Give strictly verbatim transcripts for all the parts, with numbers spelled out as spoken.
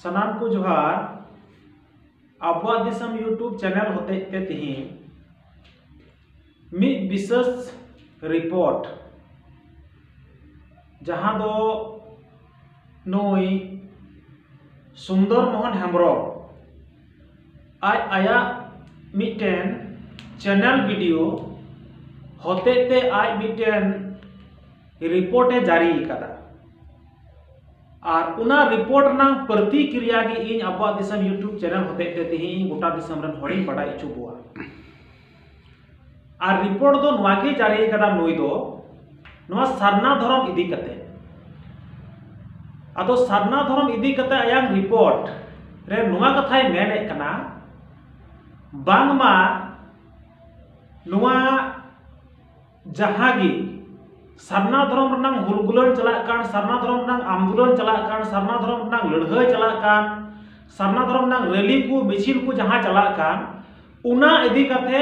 ᱥᱟᱱᱟᱢ ᱠᱚ ᱡᱚᱦᱟᱨ᱾ ᱟᱵᱚᱣᱟᱜ ᱫᱤᱥᱚᱢ YouTube ᱪᱮᱱᱮᱞ ᱦᱚᱛᱮᱡ ᱛᱮ ᱛᱮᱦᱮᱧ ᱢᱤᱫ ᱵᱤᱥᱮᱥ ᱨᱤᱯᱳᱨᱴ, ᱡᱟᱦᱟᱸ ᱫᱚ ᱱᱩᱭ ᱥᱩᱱᱫᱚᱨ ᱢᱳᱦᱚᱱ ᱦᱮᱢᱵᱨᱚᱢ ᱟᱡ ᱟᱭᱟᱜ ᱢᱤᱫᱴᱮᱱ ᱪᱮᱱᱮᱞ ᱵᱷᱤᱰᱤᱭᱳ ᱦᱚᱛᱮᱡ ᱛᱮ ᱟᱡ ᱢᱤᱫᱴᱮᱱ ᱨᱤᱯᱳᱨᱴ ᱮ ᱡᱟᱹᱨᱤ ᱟᱠᱟᱫᱟ᱾ ᱟᱨ ᱚᱱᱟ ᱨᱤᱯᱳᱨᱴ ᱨᱮᱱᱟᱜ ᱯᱨᱚᱛᱤᱠᱨᱤᱭᱟ ᱜᱮ ᱤᱧ ᱟᱵᱚᱣᱟᱜ ᱫᱤᱥᱚᱢ YouTube ᱪᱮᱱᱮᱞ ᱦᱚᱛᱮᱡ ᱛᱮ ᱛᱮᱦᱮᱧ ᱤᱧ ᱜᱚᱴᱟ ᱫᱤᱥᱚᱢ ᱨᱮᱱ ᱦᱚᱲᱤᱧ ᱵᱟᱰᱟᱭ ᱦᱚᱪᱚ ᱠᱚᱣᱟ᱾ ᱟᱨ ᱨᱤᱯᱳᱨᱴ ᱫᱚ ᱱᱚᱣᱟ ᱜᱮ ᱡᱟᱹᱨᱤ ᱟᱠᱟᱫᱟ ᱱᱩᱭ ᱫᱚ, ᱱᱚᱣᱟ ᱥᱟᱨᱱᱟ ᱫᱷᱚᱨᱚᱢ ᱤᱫᱤ ᱠᱟᱛᱮ᱾ ᱟᱫᱚ ᱥᱟᱨᱱᱟ ᱫᱷᱚᱨᱚᱢ ᱤᱫᱤ ᱠᱟᱛᱮ ᱟᱭᱟᱜ ᱨᱤᱯᱳᱨᱴ ᱨᱮ ᱱᱚᱣᱟ ᱠᱟᱛᱷᱟᱭ ᱢᱮᱱᱮᱫ ᱠᱟᱱᱟ, ᱵᱟᱝᱢᱟ ᱱᱚᱣᱟ ᱡᱟᱦᱟᱸ ᱜᱮ ᱥᱟᱨᱱᱟ ᱫᱷᱚᱨᱚᱢ ᱨᱮᱱᱟᱜ ᱦᱩᱞᱜᱩᱞᱟᱹᱱ ᱪᱟᱞᱟᱜ ᱠᱟᱱ, ᱥᱟᱨᱱᱟ ᱫᱷᱚᱨᱚᱢ ᱨᱮᱱᱟᱜ ᱟᱱᱫᱳᱞᱚᱱ ᱪᱟᱞᱟᱜ ᱠᱟᱱ, ᱥᱟᱨᱱᱟ ᱫᱷᱚᱨᱚᱢ ᱨᱮᱱᱟᱜ ᱞᱟᱹᱲᱦᱟᱹᱭ ᱪᱟᱞᱟᱜ ᱠᱟᱱ, ᱥᱟᱨᱱᱟ ᱫᱷᱚᱨᱚᱢ ᱨᱮᱱᱟᱜ ᱨᱮᱞᱤ ᱠᱚ, ᱢᱤᱪᱷᱤᱞ ᱠᱚ ᱡᱟᱦᱟᱸ ᱪᱟᱞᱟᱜ ᱠᱟᱱ, ᱚᱱᱟ ᱤᱫᱤ ᱠᱟᱛᱮ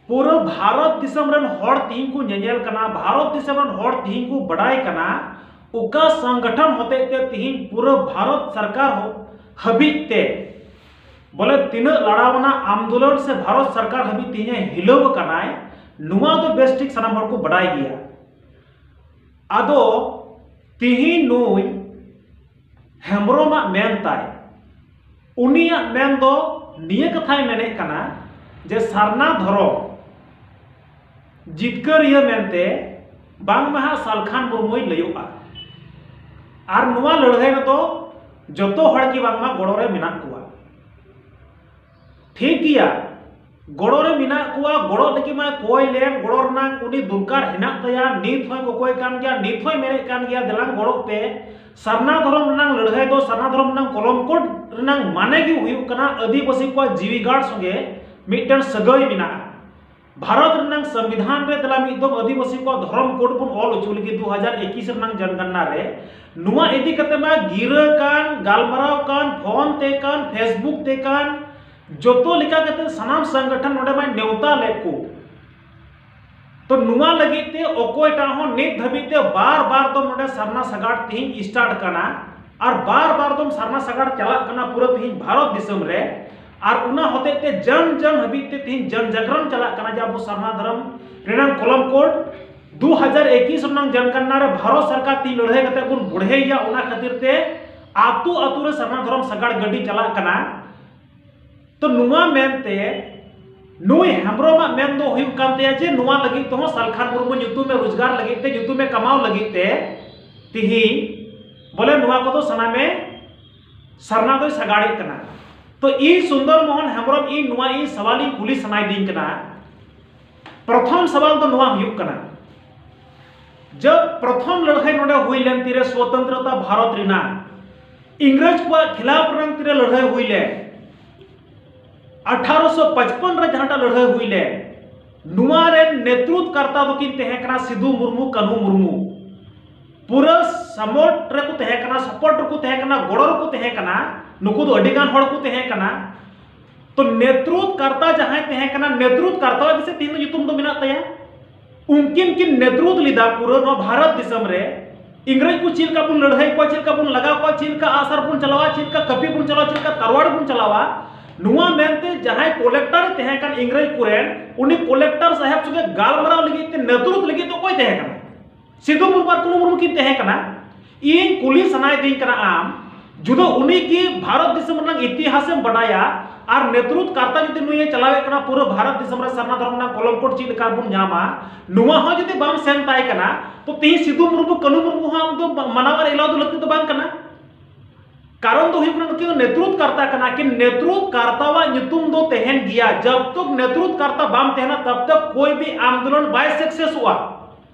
ᱯᱩᱨᱟᱹ ᱵᱷᱟᱨᱚᱛ ᱫᱤᱥᱚᱢ ᱨᱮᱱ ᱦᱚᱲ ᱛᱤᱦᱤᱧ ᱠᱚ ᱧᱮᱧᱮᱞ ᱠᱟᱱᱟ, ᱵᱷᱟᱨᱚᱛ ᱫᱤᱥᱚᱢ ᱨᱮᱱ ᱦᱚᱲ ᱛᱤᱦᱤᱧ ᱠᱚ ᱵᱟᱰᱟᱭ ᱠᱟᱱᱟ, ᱚᱠᱟ ᱥᱚᱝᱜᱚᱴᱷᱚᱱ ᱦᱚᱛᱮᱡ ᱛᱮ ᱛᱤᱦᱤᱧ ᱯᱩᱨᱟᱹ ᱵᱷᱟᱨᱚᱛ ᱥᱚᱨᱠᱟᱨ ᱦᱚ-, ᱦᱟᱹᱵᱤᱡ ᱛᱮ, ᱵᱚᱞᱮ ᱛᱤᱱᱟᱹᱜ ᱞᱟᱲᱟᱣ ᱟᱱᱟᱜ ᱟᱱᱫᱳᱞᱚᱱ ᱥᱮ ᱵᱷᱟᱨᱚᱛ ᱥᱚᱨᱠᱟᱨ ᱦᱟᱹᱵᱤᱡ ᱛᱤᱦᱤᱧ ᱮ ᱦᱤᱞᱟᱹᱣ ᱟᱠᱟᱱᱟᱭ, ᱱᱚᱣᱟ ᱫᱚ ᱵᱮᱥ ᱴᱷᱤᱠ ᱥᱟᱱᱟᱢ ᱦᱚᱲ ᱠᱚ ᱵᱟᱰᱟᱭ ᱜᱮᱭᱟ᱾ ᱟᱫᱚ ᱛᱤᱦᱤᱧ ᱱᱩᱭ ᱦᱮᱢᱵᱨᱚᱢᱟᱜ ᱢᱮᱱ ᱛᱟᱭ, ᱩᱱᱤᱭᱟᱜ ᱢᱮᱱ ᱫᱚ ᱱᱤᱭᱟᱹ ᱠᱟᱛᱷᱟᱭ ᱢᱮᱱᱮᱫ ᱠᱟᱱᱟ ᱡᱮ ᱥᱟᱨᱱᱟ ᱫᱷᱚᱨᱚᱢ ᱡᱤᱛᱠᱟᱹᱨᱤᱭᱟᱹ ᱢᱮᱱᱛᱮ ᱵᱟᱝᱢᱟ ᱦᱟᱸᱜ ᱥᱟᱞᱠᱷᱟᱱ ᱢᱩᱨᱢᱩᱭ ᱞᱟᱹᱭᱚᱜᱼᱟ᱾ ᱟᱨ ᱱᱚᱣᱟ ᱞᱟᱹᱲᱦᱟᱹᱭ ᱨᱮᱫᱚ ᱡᱚᱛᱚ ᱦᱚᱲ ᱜᱮ ᱵᱟᱝᱢᱟ ᱜᱚᱲᱚ ᱨᱮ ᱢᱮᱱᱟᱜ ᱠᱚᱣᱟ᱾ ᱴᱷᱤᱠ ᱜᱮᱭᱟ, ᱜᱚᱲᱚ ᱨᱮ ᱢᱮᱱᱟᱜ ᱠᱚᱣᱟ, ᱜᱚᱲᱚ ᱞᱟᱹᱜᱤᱫ ᱢᱟᱭ ᱠᱚᱭ ᱞᱮᱱ, ᱜᱚᱲᱚ ᱨᱮᱱᱟᱜ ᱩᱱᱤ ᱫᱚᱨᱠᱟᱨ ᱦᱮᱱᱟᱜ ᱛᱟᱭᱟ, ᱱᱤᱛ ᱦᱚᱸᱭ ᱠᱚᱠᱚᱭ ᱠᱟᱱ ᱜᱮᱭᱟ, ᱱᱤᱛ ᱦᱚᱸᱭ ᱢᱮᱱᱮᱫ ᱠᱟᱱ ᱜᱮᱭᱟ, ᱫᱮᱞᱟᱝ ᱜᱚᱲᱚᱜ ᱯᱮ᱾ ᱥᱟᱨᱱᱟ ᱫᱷᱚᱨᱚᱢ ᱨᱮᱱᱟᱜ ᱞᱟᱹᱲᱦᱟᱹᱭ ᱫᱚ, ᱥᱟᱨᱱᱟ ᱫᱷᱚᱨᱚᱢ ᱨᱮᱱᱟᱜ ᱠᱚᱞᱚᱢ ᱠᱳᱰ ᱨᱮᱱᱟᱜ ᱢᱟᱱᱮ ᱜᱮ ᱦᱩᱭᱩᱜ ᱠᱟᱱᱟ ᱟᱹᱫᱤᱵᱟᱹᱥᱤ ᱠᱚᱣᱟᱜ ᱡᱤᱣᱤ ᱜᱟᱲ ᱥᱚᱸᱜᱮ ᱢᱤᱫᱴᱮᱱ ᱥᱟᱹᱜᱟᱹᱭ ᱢᱮᱱᱟᱜᱼᱟ᱾ ᱵᱷᱟᱨᱚᱛ ᱨᱮᱱᱟᱜ ᱥᱚᱝᱵᱤᱫᱷᱟᱱ ᱨᱮ ᱫᱮᱞᱟ ᱢᱤᱫ ᱫᱚᱢ ᱟᱹᱫᱤᱵᱟᱹᱥᱤ ᱠᱚᱣᱟᱜ ᱫᱷᱚᱨᱚᱢ ᱠᱳᱰ ᱵᱚᱱ ᱚᱞ ᱦᱚᱪᱚ ᱞᱟᱹᱜᱤᱫ ᱫᱩ ᱦᱟᱡᱟᱨ ᱮᱠᱤᱥ ᱨᱮᱱᱟᱜ ᱡᱚᱱᱜᱚᱱᱱᱟ ᱨᱮ᱾ ᱱᱚᱣᱟ ᱤᱫᱤ ᱠᱟᱛᱮ ᱢᱟ ᱜᱤᱨᱟᱹ ᱠᱟᱱ, ᱜᱟᱞᱢᱟᱨᱟᱣ ᱠᱟᱱ, ᱯᱷᱳᱱ ᱛᱮ ᱠᱟᱱ, Facebook ᱛᱮ ᱠᱟᱱ, ᱡᱚᱛᱚ ᱞᱮᱠᱟ ᱠᱟᱛᱮ ᱥᱟᱱᱟᱢ ᱥᱚᱝᱜᱚᱴᱷᱚᱱ ᱱᱚᱰᱮ ᱢᱟᱭ ᱱᱮᱣᱛᱟ ᱞᱮᱫ ᱠᱚ᱾ ᱛᱚ ᱱᱚᱣᱟ ᱞᱟᱹᱜᱤᱫ ᱛᱮ ᱚᱠᱚᱭᱴᱟᱜ ᱦᱚᱸ ᱱᱤᱛ ᱫᱷᱟᱹᱵᱤᱡ ᱛᱮ ᱵᱟᱨ ᱵᱟᱨ ᱫᱚ ᱱᱚᱰᱮ ᱥᱟᱨᱱᱟ ᱥᱟᱜᱟᱲ ᱛᱮᱦᱮᱧ start ᱠᱟᱱᱟ᱾ ᱟᱨ ᱵᱟᱨ ᱵᱟᱨ ᱫᱚᱢ ᱥᱟᱨᱱᱟ ᱥᱟᱜᱟᱲ ᱪᱟᱞᱟᱜ ᱠᱟᱱᱟ ᱯᱩᱨᱟᱹ ᱛᱤᱦᱤᱧ ᱵᱷᱟᱨᱚᱛ ᱫᱤᱥᱚᱢ ᱨᱮ᱾ ᱟᱨ ᱚᱱᱟ ᱦᱚᱛᱮᱡ ᱛᱮ ᱡᱟᱱ ᱡᱟᱱ ᱦᱟᱹᱵᱤᱡ ᱛᱮ ᱛᱤᱦᱤᱧ ᱡᱟᱱ ᱡᱟᱜᱽᱨᱚᱱ ᱪᱟᱞᱟᱜ ᱠᱟᱱᱟ ᱡᱮ ᱟᱵᱚ ᱥᱟᱨᱱᱟ ᱫᱷᱚᱨᱚᱢ ᱨᱮᱱᱟᱜ ᱠᱚᱞᱚᱢ ᱠᱳᱰ ᱫᱩ ᱦᱟᱡᱟᱨ ᱮᱠᱩᱥ ᱨᱮᱱᱟᱜ ᱡᱟᱱᱜᱟᱱᱱᱟ ᱨᱮ ᱵᱷᱟᱨᱚᱛ ᱥᱚᱨᱠᱟᱨ ᱛᱤ ᱞᱟᱹᱲᱦᱟᱹᱭ ᱠᱟᱛᱮ ᱵᱚᱱ ᱵᱚᱲᱦᱮᱭᱟ᱾ ᱚᱱᱟ ᱠᱷᱟᱹᱛᱤᱨ ᱛᱮ ᱟᱛᱳ ᱟᱛᱳ ᱨᱮ ᱥᱟᱨᱱᱟ ᱫᱷᱚᱨᱚᱢ ᱥᱟᱜᱟᱲ ᱜᱟᱹᱰᱤ ᱪᱟᱞᱟᱜ ᱠᱟᱱᱟ᱾ ᱛᱚ ᱱᱚᱣᱟ ᱢᱮᱱᱛᱮ ᱱᱩᱭ ᱦᱮᱢᱵᱨᱚᱢᱟᱜ ᱢᱮᱱ ᱫᱚ ᱦᱩᱭᱩᱜ ᱠᱟᱱ ᱛᱟᱭᱟ ᱡᱮ ᱱᱚᱣᱟ ᱞᱟᱹᱜᱤᱫ ᱛᱮᱦᱚᱸ ᱥᱟᱞᱠᱷᱟᱱ ᱢᱩᱨᱢᱩ ᱧᱩᱛᱩᱢᱮ ᱨᱳᱡᱽᱜᱟᱨ ᱞᱟᱹᱜᱤᱫ ᱛᱮ, ᱧᱩᱛᱩᱢᱮ ᱠᱟᱢᱟᱣ ᱞᱟᱹᱜᱤᱫ ᱛᱮ ᱛᱤᱦᱤᱧ ᱵᱚᱞᱮ ᱱᱚᱣᱟ ᱠᱚᱫᱚ ᱥᱟᱱᱟᱢᱮ ᱥᱟᱨᱱᱟ ᱫᱚᱭ ᱥᱟᱜᱟᱲᱮᱫ ᱠᱟᱱᱟ᱾ ᱛᱚ ᱤᱧ ᱥᱩᱱᱫᱚᱨ ᱢᱳᱦᱚᱱ ᱦᱮᱢᱵᱨᱚᱢ ᱤᱧ ᱱᱚᱣᱟ ᱤᱧ ᱥᱟᱣᱟᱞ ᱤᱧ ᱠᱩᱞᱤ ᱥᱟᱱᱟᱭᱮᱫᱤᱧ ᱠᱟᱱᱟ᱾ ᱯᱨᱚᱛᱷᱚᱢ ᱥᱟᱣᱟᱞ ᱫᱚ ᱱᱚᱣᱟ ᱦᱩᱭᱩᱜ ᱠᱟᱱᱟ, ᱡᱟᱵ ᱯᱨᱚᱛᱷᱚᱢ ᱞᱟᱹᱲᱦᱟᱹᱭ ᱱᱚᱰᱮ ᱦᱩᱭ ᱞᱮᱱ ᱛᱤᱨᱮ ᱥᱣᱚᱛᱚᱱᱛᱨᱚᱛᱟ ᱵᱷᱟᱨᱚᱛ ᱨᱮᱱᱟᱜ ᱤᱝᱨᱮᱡᱽ ᱠᱚᱣᱟᱜ ᱠᱷᱤᱞᱟᱯ ᱨᱮᱱᱟᱝ ᱛᱤᱨᱮ ᱞᱟᱹᱲᱦᱟᱹᱭ ᱦᱩᱭ ᱞᱮᱱ ᱟᱴᱷᱟᱨᱚᱥᱚ ᱯᱟᱸᱪᱯᱚᱱ ᱨᱮ ᱡᱟᱦᱟᱸᱴᱟᱜ ᱞᱟᱹᱲᱦᱟᱹᱭ ᱦᱩᱭ ᱞᱮᱱ, ᱱᱚᱣᱟ ᱨᱮᱱ ᱱᱮᱛᱨᱩᱛ ᱠᱟᱨᱛᱟ ᱫᱚᱠᱤᱱ ᱛᱟᱦᱮᱸ ᱠᱟᱱᱟ ᱥᱤᱫᱩ ᱢᱩᱨᱢᱩ, ᱠᱟᱹᱱᱦᱩ ᱢᱩᱨᱢᱩ᱾ ᱯᱩᱨᱟᱹ ᱥᱟᱢᱚᱴ ᱨᱮᱠᱚ ᱛᱟᱦᱮᱸ ᱠᱟᱱᱟ, ᱥᱟᱯᱚᱴ ᱨᱮᱠᱚ ᱛᱟᱦᱮᱸ ᱠᱟᱱᱟ, ᱜᱚᱲᱚ ᱨᱮᱠᱚ ᱛᱟᱦᱮᱸ ᱠᱟᱱᱟ᱾ ᱱᱩᱠᱩ ᱫᱚ ᱟᱹᱰᱤ ᱜᱟᱱ ᱦᱚᱲ ᱠᱚ ᱛᱟᱦᱮᱸ ᱠᱟᱱᱟ᱾ ᱛᱚ ᱱᱮᱛᱨᱩᱛ ᱠᱟᱨᱛᱟ ᱡᱟᱦᱟᱸᱭ ᱛᱟᱦᱮᱸ ᱠᱟᱱᱟ, ᱱᱮᱛᱨᱩᱛ ᱠᱟᱨᱛᱟᱣᱟᱜ ᱜᱮᱥᱮ ᱛᱮᱦᱮᱧ ᱫᱚ ᱧᱩᱛᱩᱢ ᱫᱚ ᱢᱮᱱᱟᱜ ᱛᱟᱭᱟ᱾ ᱩᱱᱠᱤᱱ ᱠᱤᱱ ᱱᱮᱛᱨᱩᱛ ᱞᱮᱫᱟ ᱯᱩᱨᱟᱹ ᱱᱚᱣᱟ ᱵᱷᱟᱨᱚᱛ ᱫᱤᱥᱚᱢ ᱨᱮ᱾ ᱤᱝᱨᱮᱡᱽ ᱠᱚ ᱪᱮᱫ ᱞᱮᱠᱟ ᱵᱚᱱ ᱞᱟᱹᱲᱦᱟᱹᱭ ᱠᱚᱣᱟ, ᱪᱮᱫ ᱞᱮᱠᱟ ᱵᱚᱱ ᱞᱟᱜᱟᱣ ᱠᱚᱣᱟ, ᱪᱮᱫ ᱞᱮᱠᱟ ᱟᱜᱼᱥᱟᱨ ᱵᱚᱱ ᱪᱟᱞᱟᱣᱟ, ᱪᱮᱫ ᱞᱮᱠᱟ ᱠᱟᱹᱯᱤ ᱵᱚᱱ ᱪᱟᱞᱟᱣᱟ, ᱪᱮᱫ ᱞᱮᱠᱟ ᱛᱟᱨᱣᱟᱲ ᱵᱚᱱ ᱪᱟᱞᱟᱣᱟ, ᱱᱚᱣᱟ ᱢᱮᱱᱛᱮ ᱡᱟᱦᱟᱸᱭ ᱠᱚᱞᱮᱠᱴᱚᱨ ᱮ ᱛᱟᱦᱮᱸ ᱠᱟᱱ ᱤᱝᱨᱮᱡᱽ ᱠᱚᱨᱮᱱ, ᱩᱱᱤ ᱠᱚᱞᱮᱠᱴᱚᱨ ᱥᱟᱦᱮᱵᱽ ᱥᱚᱸᱜᱮ ᱜᱟᱞᱢᱟᱨᱟᱣ ᱞᱟᱹᱜᱤᱫ ᱛᱮ, ᱱᱮᱛᱨᱩᱛ ᱞᱟᱹᱜᱤᱫ ᱫᱚ ᱚᱠᱚᱭ ᱛᱟᱦᱮᱸ ᱠᱟᱱᱟ? ᱥᱤᱫᱩ ᱢᱩᱨᱢᱩ ᱟᱨ ᱠᱟᱹᱱᱦᱩ ᱢᱩᱨᱢᱩ ᱠᱤᱱ ᱛᱟᱦᱮᱸ ᱠᱟᱱᱟ᱾ ᱤᱧ ᱠᱩᱞᱤ ᱥᱟᱱᱟᱭᱮᱫᱤᱧ ᱠᱟᱱᱟ ᱟᱢ, ᱡᱩᱫᱤ ᱩᱱᱤ ᱜᱮ ᱵᱷᱟᱨᱚᱛ ᱫᱤᱥᱚᱢ ᱨᱮᱱᱟᱜ ᱤᱛᱤᱦᱟᱥᱮᱢ ᱵᱟᱰᱟᱭᱟ ᱟᱨ ᱱᱮᱛᱨᱩᱛ ᱠᱟᱨᱛᱟ ᱡᱩᱫᱤ ᱱᱩᱭᱮ ᱪᱟᱞᱟᱣᱮᱫ ᱠᱟᱱᱟ ᱯᱩᱨᱟᱹ ᱵᱷᱟᱨᱚᱛ ᱫᱤᱥᱚᱢ ᱨᱮ ᱥᱟᱨᱱᱟ ᱫᱷᱚᱨᱚᱢ ᱨᱮᱱᱟᱜ ᱠᱚᱞᱚᱢ ᱠᱳᱰ ᱪᱮᱫ ᱞᱮᱠᱟ ᱵᱚᱱ ᱧᱟᱢᱟ, ᱱᱚᱣᱟ ᱦᱚᱸ ᱡᱩᱫᱤ ᱵᱟᱢ ᱥᱮᱱ ᱛᱟᱭ ᱠᱟᱱᱟ, ᱛᱚ ᱛᱮᱦᱮᱧ ᱥᱤᱫᱩ ᱢᱩᱨᱢᱩ, ᱠᱟᱹᱱᱦᱩ ᱢᱩᱨᱢᱩ ᱦᱚᱸ ᱟᱢ ᱫᱚ ᱢᱟᱱᱟᱣ ᱟᱨ ᱮᱞᱟᱣ ᱫᱚ ᱞᱟᱹᱠᱛᱤ ᱫᱚ ᱵᱟᱝ ᱠᱟᱱᱟ᱾ ᱠᱟᱨᱚᱱ ᱫᱚ ᱦᱩᱭᱩᱜ ᱠᱟᱱᱟ, ᱱᱩᱠᱤᱱ ᱫᱚ ᱱᱮᱛᱨᱩᱛ ᱠᱟᱨᱛᱟ ᱠᱟᱱᱟ ᱠᱤᱱ᱾ ᱱᱮᱛᱨᱩᱛ ᱠᱟᱨᱛᱟᱣᱟᱜ ᱧᱩᱛᱩᱢ ᱫᱚ ᱛᱟᱦᱮᱱ ᱜᱮᱭᱟ᱾ ᱡᱟᱵ ᱛᱚᱠ ᱱᱮᱛᱨᱩᱛ ᱠᱟᱨᱛᱟ ᱵᱟᱢ ᱛᱟᱦᱮᱱᱟ, ᱛᱟᱵ ᱛᱚᱠ ᱠᱳᱭ ᱵᱷᱤ ᱟᱱᱫᱳᱞᱚᱱ ᱵᱟᱭ ᱥᱟᱠᱥᱮᱥᱚᱜᱼᱟ᱾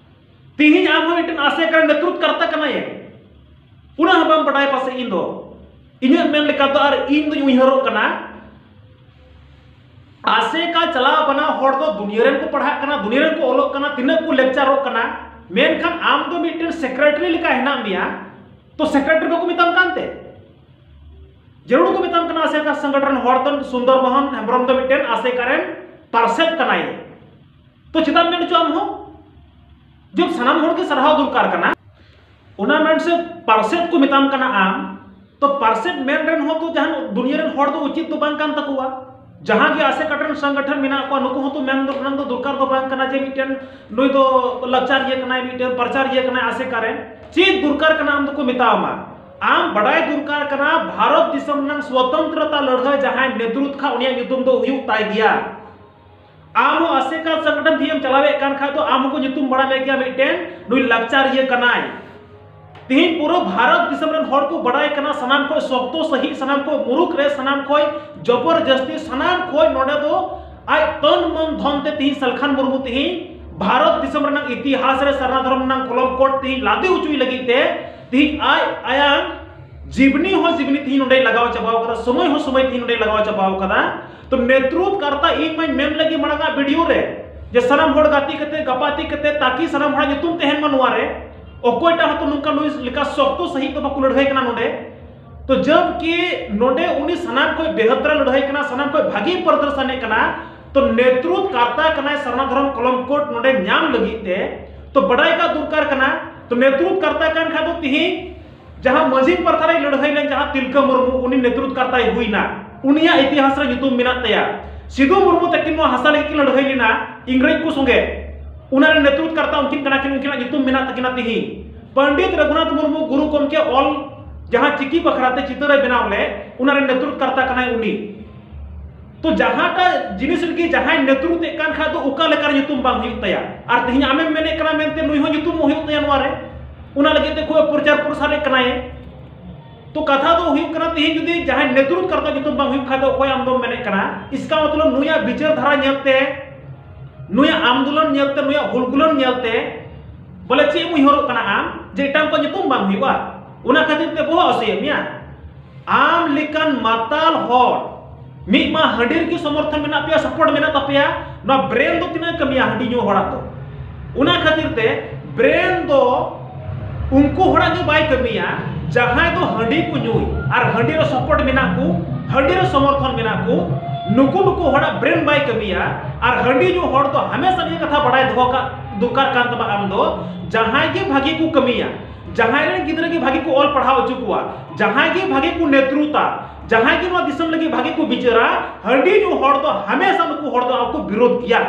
ᱛᱤᱦᱤᱧ ᱟᱢ ᱦᱚᱸ ᱢᱤᱫᱴᱮᱱ ᱟᱥᱮᱠᱟ ᱨᱮᱱ ᱱᱮᱛᱨᱩᱛ ᱠᱟᱨᱛᱟ ᱠᱟᱱᱟᱭᱮ, ᱚᱱᱟ ᱦᱚᱸ ᱵᱟᱢ ᱵᱟᱰᱟᱭ ᱯᱟᱥᱮᱡ᱾ ᱤᱧ ᱫᱚ, ᱤᱧᱟᱹᱜ ᱢᱮᱱ ᱞᱮᱠᱟ ᱫᱚ, ᱟᱨ ᱤᱧ ᱫᱚᱧ ᱩᱭᱦᱟᱹᱨᱚᱜ ᱠᱟᱱᱟ, ᱟᱥᱮᱠᱟ ᱪᱟᱞᱟᱣ ᱵᱟᱱᱟ ᱦᱚᱲ ᱫᱚ ᱫᱩᱱᱤᱭᱟᱹ ᱨᱮᱱ ᱠᱚ ᱯᱟᱲᱦᱟᱜ ᱠᱟᱱᱟ, ᱫᱩᱱᱤᱭᱟᱹ ᱨᱮᱱ ᱠᱚ ᱚᱞᱚᱜ ᱠᱟᱱᱟ, ᱛᱤᱱᱟᱹᱜ ᱠᱚ ᱞᱮᱠᱪᱟᱨᱚᱜ ᱠᱟᱱᱟ, ᱢᱮᱱᱠᱷᱟᱱ ᱟᱢ ᱫᱚ ᱢᱤᱫᱴᱮᱱ ᱥᱮᱠᱨᱮᱴᱟᱨᱤ ᱞᱮᱠᱟ ᱦᱮᱱᱟᱜ ᱢᱮᱭᱟ᱾ ᱛᱚ ᱥᱮᱠᱨᱮᱴᱟᱨᱤ ᱵᱟᱠᱚ ᱢᱮᱛᱟᱢ ᱠᱟᱱᱛᱮ? ᱡᱟᱹᱨᱩᱲ ᱠᱚ ᱢᱮᱛᱟᱢ ᱠᱟᱱᱟ ᱟᱥᱮᱠᱟ ᱥᱚᱝᱜᱚᱴᱷᱚᱱ ᱦᱚᱲ ᱫᱚ ᱥᱩᱱᱫᱚᱨ ᱢᱳᱦᱚᱱ ᱦᱮᱢᱵᱨᱚᱢ ᱫᱚ ᱢᱤᱫᱴᱮᱱ ᱟᱥᱮᱠᱟ ᱨᱮᱱ ᱯᱟᱨᱥᱮᱛ ᱠᱟᱱᱟᱭ᱾ ᱛᱚ ᱪᱮᱫᱟᱜ ᱢᱮᱱ ᱦᱚᱪᱚ ᱟᱢ ᱦᱚᱸ? ᱡᱚᱵ ᱥᱟᱱᱟᱢ ᱦᱚᱲ ᱜᱮ ᱥᱟᱨᱦᱟᱣ ᱫᱚᱨᱠᱟᱨ ᱠᱟᱱᱟ᱾ ᱚᱱᱟ ᱢᱮᱱ ᱥᱮ ᱯᱟᱨᱥᱮᱛ ᱠᱚ ᱢᱮᱛᱟᱢ ᱠᱟᱱᱟ ᱟᱢ, ᱛᱚ ᱯᱟᱨᱥᱮᱛ ᱢᱮᱱ ᱨᱮᱱ ᱦᱚᱸ ᱛᱚ ᱡᱟᱦᱟᱱ ᱫᱩᱱᱤᱭᱟᱹ ᱨᱮᱱ ᱦᱚᱲ ᱫᱚ ᱩᱪᱤᱛ ᱫᱚ ᱵᱟᱝ ᱠᱟᱱ ᱛᱟᱠᱚᱣᱟ᱾ ᱡᱟᱦᱟᱸ ᱜᱮ ᱟᱥᱮᱠᱟ ᱨᱮᱱ ᱥᱚᱝᱜᱚᱴᱷᱚᱱ ᱢᱮᱱᱟᱜ ᱠᱚᱣᱟ, ᱱᱩᱠᱩ ᱦᱚᱸ ᱛᱚ ᱢᱮᱱ ᱫᱚ ᱨᱮᱱᱟᱜ ᱫᱚ ᱫᱚᱨᱠᱟᱨ ᱫᱚ ᱵᱟᱝ ᱠᱟᱱᱟ ᱡᱮ ᱢᱤᱫᱴᱮᱱ ᱱᱩᱭ ᱫᱚ ᱞᱟᱠᱪᱟᱨᱤᱭᱟᱹ ᱠᱟᱱᱟᱭ, ᱢᱤᱫᱴᱮᱱ ᱯᱨᱚᱪᱟᱨᱤᱭᱟᱹ ᱠᱟᱱᱟᱭ ᱟᱥᱮᱠᱟ ᱨᱮᱱ᱾ ᱪᱮᱫ ᱫᱚᱨᱠᱟᱨ ᱠᱟᱱᱟ ᱟᱢ ᱫᱚᱠᱚ ᱢᱮᱛᱟᱣᱟᱢᱟ? ᱟᱢ ᱵᱟᱰᱟᱭ ᱫᱚᱨᱠᱟᱨ ᱠᱟᱱᱟ ᱵᱷᱟᱨᱚᱛ ᱫᱤᱥᱚᱢ ᱨᱮᱱᱟᱜ ᱥᱣᱚᱛᱚᱱᱛᱨᱚᱛᱟ ᱞᱟᱹᱲᱦᱟᱹᱭ ᱡᱟᱦᱟᱸᱭ ᱱᱮᱛᱨᱩᱛ ᱠᱷᱟ, ᱩᱱᱤᱭᱟᱜ ᱧᱩᱛᱩᱢ ᱫᱚ ᱦᱩᱭᱩᱜ ᱛᱟᱭ ᱜᱮᱭᱟ᱾ ᱟᱢ ᱦᱚᱸ ᱟᱥᱮᱠᱟ ᱥᱚᱝᱜᱚᱴᱷᱚᱱ ᱛᱮᱦᱮᱧ ᱮᱢ ᱪᱟᱞᱟᱣᱮᱫ ᱠᱟᱱ ᱠᱷᱟᱡ ᱫᱚ ᱟᱢ ᱦᱚᱸᱠᱚ ᱧᱩᱛᱩᱢ ᱵᱟᱲᱟ ᱢᱮ ᱜᱮᱭᱟ ᱢᱤᱫᱴᱮᱱ ᱱᱩᱭ ᱞᱟᱠᱪᱟᱨᱤᱭᱟᱹ ᱠᱟᱱᱟᱭ᱾ ᱛᱮᱦᱮᱧ ᱯᱩᱨᱟᱹ ᱵᱷᱟᱨᱚᱛ ᱫᱤᱥᱚᱢ ᱨᱮᱱ ᱦᱚᱲ ᱠᱚ ᱵᱟᱰᱟᱭ ᱠᱟᱱᱟ, ᱥᱟᱱᱟᱢ ᱠᱷᱚᱱ ᱥᱚᱠᱛᱚ ᱥᱟᱹᱦᱤᱡ, ᱥᱟᱱᱟᱢ ᱠᱷᱚᱱ ᱢᱩᱨᱩᱠᱷ ᱨᱮ, ᱥᱟᱱᱟᱢ ᱠᱷᱚᱱ ᱡᱚᱵᱚᱨᱡᱚᱥᱛᱤ, ᱥᱟᱱᱟᱢ ᱠᱷᱚᱱ ᱱᱚᱰᱮ ᱫᱚ ᱟᱡ ᱛᱚᱱ ᱢᱚᱱ ᱫᱷᱚᱱ ᱛᱮ ᱛᱮᱦᱮᱧ ᱥᱟᱞᱠᱷᱟᱱ ᱢᱩᱨᱢᱩ ᱛᱮᱦᱮᱧ ᱵᱷᱟᱨᱚᱛ ᱫᱤᱥᱚᱢ ᱨᱮᱱᱟᱜ ᱤᱛᱤᱦᱟᱥ ᱨᱮ ᱥᱟᱨᱱᱟ ᱫᱷᱚᱨᱚᱢ ᱨᱮᱱᱟᱜ ᱠᱚᱞᱚᱢ ᱠᱳᱰ ᱛᱮᱦᱮᱧ ᱞᱟᱫᱮ ᱦᱚᱪᱚᱭ ᱞᱟᱹᱜᱤᱫ ᱛᱮ ᱛᱮᱦᱮᱧ ᱟᱡ ᱟᱭᱟᱝ ᱡᱤᱵᱽᱱᱤ ᱦᱚᱸ ᱡᱤᱵᱽᱱᱤ ᱛᱮᱦᱮᱧ ᱱᱚᱰᱮᱭ ᱞᱟᱜᱟᱣ ᱪᱟᱵᱟᱣ ᱠᱟᱫᱟ, ᱥᱚᱢᱚᱭ ᱦᱚᱸ ᱥᱚᱢᱚᱭ ᱛᱮᱦᱮᱧ ᱱᱚᱰᱮᱭ ᱞᱟᱜᱟᱣ ᱪᱟᱵᱟᱣ ᱠᱟᱫᱟ᱾ ᱛᱚ ᱱᱮᱛᱨᱩᱛ ᱠᱟᱨᱛᱟ ᱤᱧ ᱢᱟᱧ ᱢᱮᱱ ᱞᱟᱹᱜᱤᱫ ᱢᱟᱲᱟᱝ ᱟᱜ ᱵᱷᱤᱰᱤᱭᱳ ᱨᱮ ᱡᱮ ᱥᱟᱱᱟᱢ ᱦᱚᱲ ᱜᱟᱛᱮ ᱠᱟᱛᱮ, ᱜᱟᱯᱟᱛᱮ ᱠᱟᱛᱮ, ᱛᱟᱠᱤ ᱥᱟᱱᱟᱢ ᱦᱚᱲᱟᱜ ᱧᱩᱛᱩᱢ ᱛᱟᱦᱮᱱ ᱢᱟ ᱱᱚᱣᱟ ᱨᱮ, ᱚᱠᱚᱭᱴᱟᱜ ᱦᱚᱸᱛᱚ ᱱᱚᱝᱠᱟ ᱱᱩᱭ ᱞᱮᱠᱟ ᱥᱚᱠᱛᱚ ᱥᱟᱹᱦᱤᱡ ᱫᱚ ᱵᱟᱠᱚ ᱞᱟᱹᱲᱦᱟᱹᱭ ᱠᱟᱱᱟ ᱱᱚᱰᱮ᱾ ᱛᱚ ᱡᱟᱵ ᱠᱤ ᱱᱚᱰᱮ ᱩᱱᱤ ᱥᱟᱱᱟᱢ ᱠᱷᱚᱱ ᱵᱮᱦᱛᱨᱟ ᱞᱟᱹᱲᱦᱟᱹᱭ ᱠᱟᱱᱟ, ᱥᱟᱱᱟᱢ ᱠᱷᱚᱱ ᱵᱷᱟᱹᱜᱤ ᱯᱨᱚᱫᱚᱨᱥᱚᱱᱮᱫ ᱠᱟᱱᱟ, ᱛᱚ ᱱᱮᱛᱨᱩᱛ ᱠᱟᱨᱛᱟ ᱠᱟᱱᱟᱭ ᱥᱟᱨᱱᱟ ᱫᱷᱚᱨᱚᱢ ᱠᱚᱞᱚᱢ ᱠᱳᱰ ᱱᱚᱰᱮ ᱧᱟᱢ ᱞᱟᱹᱜᱤᱫ ᱛᱮ, ᱛᱚ ᱵᱟᱰᱟᱭ ᱠᱟᱜ ᱫᱚᱨᱠᱟᱨ ᱠᱟᱱᱟ᱾ ᱛᱚ ᱱᱮᱛᱨᱩᱛ ᱠᱟᱨᱛᱟ ᱠᱟᱱ ᱠᱷᱟᱱ ᱫᱚ ᱛᱤᱦᱤᱧ ᱡᱟᱦᱟᱸ ᱢᱟᱹᱡᱷᱤ ᱯᱟᱨᱛᱷᱟ ᱨᱮᱭ ᱞᱟᱹᱲᱦᱟᱹᱭ ᱞᱮᱱ, ᱡᱟᱦᱟᱸ ᱛᱤᱞᱠᱟᱹ ᱢᱩᱨᱢᱩ, ᱩᱱᱤ ᱱᱮᱛᱨᱩᱛ ᱠᱟᱨᱛᱟᱭ ᱦᱩᱭᱱᱟ, ᱩᱱᱤᱭᱟᱜ ᱤᱛᱤᱦᱟᱥ ᱨᱮ ᱧᱩᱛᱩᱢ ᱢᱮᱱᱟᱜ ᱛᱟᱭᱟ᱾ ᱥᱤᱫᱩ ᱢᱩᱨᱢᱩ ᱛᱟᱹᱠᱤᱱ ᱱᱚᱣᱟ ᱦᱟᱥᱟ ᱞᱟᱹᱜᱤᱫ ᱠᱤᱱ ᱞᱟᱹᱲᱦᱟᱹᱭ ᱞᱮᱱᱟ ᱤᱝᱨᱮᱡᱽ ᱠᱚ ᱥᱚᱸᱜᱮ, ᱚᱱᱟ ᱨᱮ ᱱᱮᱛᱨᱩᱛ ᱠᱟᱨᱛᱟ ᱩᱱᱠᱤᱱ ᱠᱟᱱᱟ ᱠᱤᱱ, ᱩᱱᱠᱤᱱᱟᱜ ᱧᱩᱛᱩᱢ ᱢᱮᱱᱟᱜ ᱛᱟᱹᱠᱤᱱᱟ ᱛᱤᱦᱤᱧ᱾ ᱯᱚᱱᱰᱤᱛ ᱨᱚᱜᱷᱩᱱᱟᱛᱷ ᱢᱩᱨᱢᱩ ᱜᱩᱨᱩ ᱜᱚᱢᱠᱮ ᱚᱞ ᱡᱟᱦᱟᱸ ᱪᱤᱠᱤ ᱵᱟᱠᱷᱨᱟ ᱛᱮ ᱪᱤᱛᱟᱹᱨ ᱮ ᱵᱮᱱᱟᱣ ᱞᱮᱫ, ᱚᱱᱟ ᱨᱮ ᱱᱮᱛᱨᱩᱛ ᱠᱟᱨᱛᱟ ᱠᱟᱱᱟᱭ ᱩᱱᱤ᱾ ᱛᱚ ᱡᱟᱦᱟᱸᱴᱟᱜ ᱡᱤᱱᱤᱥ ᱨᱮᱜᱮ ᱡᱟᱦᱟᱸᱭ ᱱᱮᱛᱨᱩᱛ ᱮᱫ ᱠᱟᱱ ᱠᱷᱟᱡ ᱫᱚ ᱚᱠᱟ ᱞᱮᱠᱟᱨᱮ ᱧᱩᱛᱩᱢ ᱵᱟᱝ ᱦᱩᱭᱩᱜ ᱛᱟᱭᱟ? ᱟᱨ ᱛᱮᱦᱮᱧ ᱟᱢᱮᱢ ᱢᱮᱱᱮᱫ ᱠᱟᱱᱟ ᱢᱮᱱᱛᱮ ᱱᱩᱭ ᱦᱚᱸ ᱧᱩᱛᱩᱢ ᱦᱩᱭᱩᱜ ᱛᱟᱭᱟ ᱱᱚᱣᱟ ᱨᱮ, ᱚᱱᱟ ᱞᱟᱹᱜᱤᱫ ᱛᱮ ᱠᱷᱩᱵ ᱯᱨᱚᱪᱟᱨ ᱯᱨᱚᱥᱟᱨᱮᱫ ᱠᱟᱱᱟᱭ᱾ ᱛᱚ ᱠᱟᱛᱷᱟ ᱫᱚ ᱦᱩᱭᱩᱜ ᱠᱟᱱᱟ ᱛᱮᱦᱮᱧ ᱡᱩᱫᱤ ᱡᱟᱦᱟᱸᱭ ᱱᱮᱛᱨᱩᱛ ᱠᱟᱨᱛᱟ ᱧᱩᱛᱩᱢ ᱵᱟᱝ ᱦᱩᱭᱩᱜ ᱠᱷᱟᱡ ᱫᱚ ᱚᱠᱚᱭ ᱟᱢ ᱫᱚᱢ ᱢᱮᱱᱮᱫ ᱠᱟᱱᱟ? ᱤᱥᱠᱟ ᱢᱚᱛᱞᱚᱵ ᱱᱩᱭᱟᱜ ᱵᱤᱪᱟᱹᱨ ᱫᱷᱟᱨᱟ ᱧᱮᱞᱛᱮ, ᱱᱩᱭᱟᱜ ᱟᱱᱫᱳᱞᱚᱱ ᱧᱮᱞᱛᱮ, ᱱᱩᱭᱟᱜ ᱦᱩᱞᱜᱩᱞᱟᱹᱱ ᱧᱮᱞᱛᱮ ᱵᱚᱞᱮ ᱪᱮᱫ ᱮᱢ ᱩᱭᱦᱟᱹᱨᱚᱜ ᱠᱟᱱᱟ ᱟᱢ ᱡᱮ ᱮᱴᱟᱜ ᱠᱚ ᱧᱩᱛᱩᱢ ᱵᱟᱝ ᱦᱩᱭᱩᱜᱼᱟ? ᱚᱱᱟ ᱠᱷᱟᱹᱛᱤᱨ ᱛᱮ ᱵᱚᱦᱚᱜ ᱦᱟᱹᱥᱩᱭᱮᱫ ᱢᱮᱭᱟ? ᱟᱢ ᱞᱮᱠᱟᱱ ᱢᱟᱛᱟᱞ ᱦᱚᱲ, ᱢᱤᱫ ᱢᱟ ᱦᱟᱺᱰᱤ ᱨᱮᱜᱮ ᱥᱚᱢᱚᱨᱛᱷᱚᱱ ᱢᱮᱱᱟᱜ ᱯᱮᱭᱟ, ᱥᱟᱯᱳᱨᱴ ᱢᱮᱱᱟᱜ ᱛᱟᱯᱮᱭᱟ, ᱱᱚᱣᱟ ᱵᱨᱮᱱ ᱫᱚ ᱛᱤᱱᱟᱹᱜ ᱠᱟᱹᱢᱤᱭᱟ ᱦᱟᱺᱰᱤ ᱧᱩ ᱦᱚᱲᱟᱜ ᱫᱚ? ᱚᱱᱟ ᱠᱷᱟᱹᱛᱤᱨ ᱛᱮ ᱵᱨᱮᱱ ᱫᱚ ᱩᱱᱠᱩ ᱦᱚᱲᱟᱜ ᱜᱮ ᱵᱟᱭ ᱠᱟᱹᱢᱤᱭᱟ ᱡᱟᱦᱟᱸᱭ ᱫᱚ ᱦᱟᱺᱰᱤ ᱠᱚ ᱧᱩᱭ ᱟᱨ ᱦᱟᱺᱰᱤ ᱨᱮ ᱥᱟᱯᱳᱨᱴ ᱢᱮᱱᱟᱜ ᱠᱚ, ᱦᱟᱺᱰᱤ ᱨᱮ ᱥᱚᱢᱚᱨᱛᱷᱚᱱ ᱢᱮᱱᱟᱜ ᱠᱚ, ᱱᱩᱠᱩ ᱱᱩᱠᱩ ᱦᱚᱲᱟᱜ ᱵᱨᱮᱱ ᱵᱟᱭ ᱠᱟᱹᱢᱤᱭᱟ᱾ ᱟᱨ ᱦᱟᱺᱰᱤ ᱧᱩ ᱦᱚᱲ ᱫᱚ ᱦᱟᱢᱮᱥᱟ ᱱᱤᱭᱟᱹ ᱠᱟᱛᱷᱟ ᱵᱟᱲᱟᱭ ᱫᱚᱦᱚ ᱠᱟᱜ ᱫᱚᱨᱠᱟᱨ ᱠᱟᱱ ᱛᱟᱢᱟ ᱟᱢ ᱫᱚ, ᱡᱟᱦᱟᱸᱭ ᱜᱮ ᱵᱷᱟᱹᱜᱤ ᱠᱚ ᱠᱟᱹᱢᱤᱭᱟ, ᱡᱟᱦᱟᱸᱭ ᱨᱮᱱ ᱜᱤᱫᱽᱨᱟᱹ ᱜᱮ ᱵᱷᱟᱜᱮ ᱠᱚ ᱚᱞ ᱯᱟᱲᱦᱟᱣ ᱦᱚᱪᱚ ᱠᱚᱣᱟ, ᱡᱟᱦᱟᱸᱭ ᱜᱮ ᱵᱷᱟᱜᱮ ᱠᱚ ᱱᱮᱛᱨᱩᱛᱟ, ᱡᱟᱦᱟᱸᱭ ᱜᱮ ᱱᱚᱣᱟ ᱫᱤᱥᱚᱢ ᱞᱟᱹᱜᱤᱫ ᱵᱷᱟᱜᱮ ᱠᱚ ᱵᱤᱪᱟᱹᱨᱟ, ᱦᱟᱺᱰᱤ ᱧᱩ ᱦᱚᱲ ᱫᱚ ᱦᱟᱢᱮᱥᱟ ᱱᱩᱠᱩ ᱦᱚᱲ ᱫᱚ ᱟᱵᱚ ᱠᱚ ᱵᱤᱨᱳᱫ ᱜᱮᱭᱟ᱾